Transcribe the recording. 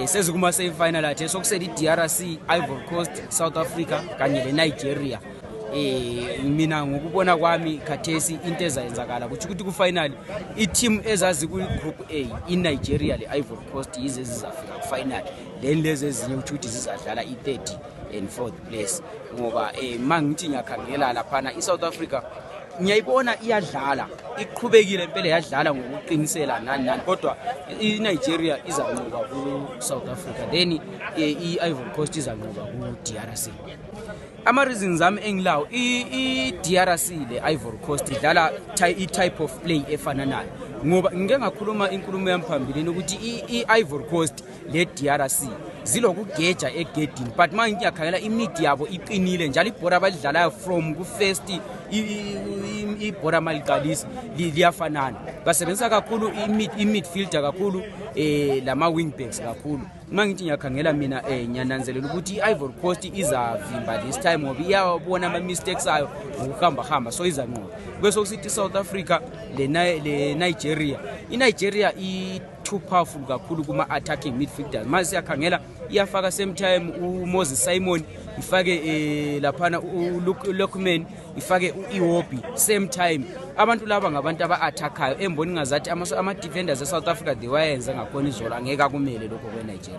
sezikuma semi-final athe sokusela iDRC, Ivory Coast, South Africa kanye leNigeria. Mina ngokubona kwami khathesi into ezayenzakala ukuthi ku-final i-team ezazi ku-group A iNigeria le-Ivory Coast yize zizafika ku-final, then lezi ezinye ukuthi zizadlala i-3rd and 4th place. Ngoba mangithi ngiyakhangela laphana iSouth Africa ngiyayibona iyadlala, iqhubekile impela yadlala ngokuqinisela nani kodwa iNigeria izanqoba ku-South Africa, then i-Ivory Coast izanqoba ku-DRC. Ama-reasons ami engilawo, i-DRC le-Ivory Coast idlala i-type of play efananayo, ngoba ngike ngakhuluma inkulumo yami phambilini ukuthi i-Ivory Coast le-DRC zilokugeja egedini, but manje ngiyakhangela imidi yabo iqinile, njalo ibhora abalidlalayo from ku-first ibhora maliqalisa liyafanana, basebenzisa kakhulu i-midfielder kakhulu lama-wingbacks kakhulu. Mangithi ngiyakhangela mina ngiyananzelela ukuthi i-Ivory Coast izavimba this time ngoba iyabona ama-mistakes ayo ngokuhamba, so izanqoba. Bese kusithi South Africa le-Nigeria, iNigeria too powerful kakhulu kuma-attacking midfielders. Manje siyakhangela iyafaka same time uMoses Simon, ifake laphana uLookman, ifake uIwobi same time. Abantu laba ngabantu aba-attackayo emboni ngazathi ama-defenders eSouth Africa they wayenza ngakhona izolo, angeke akumele lokho kweNigeria.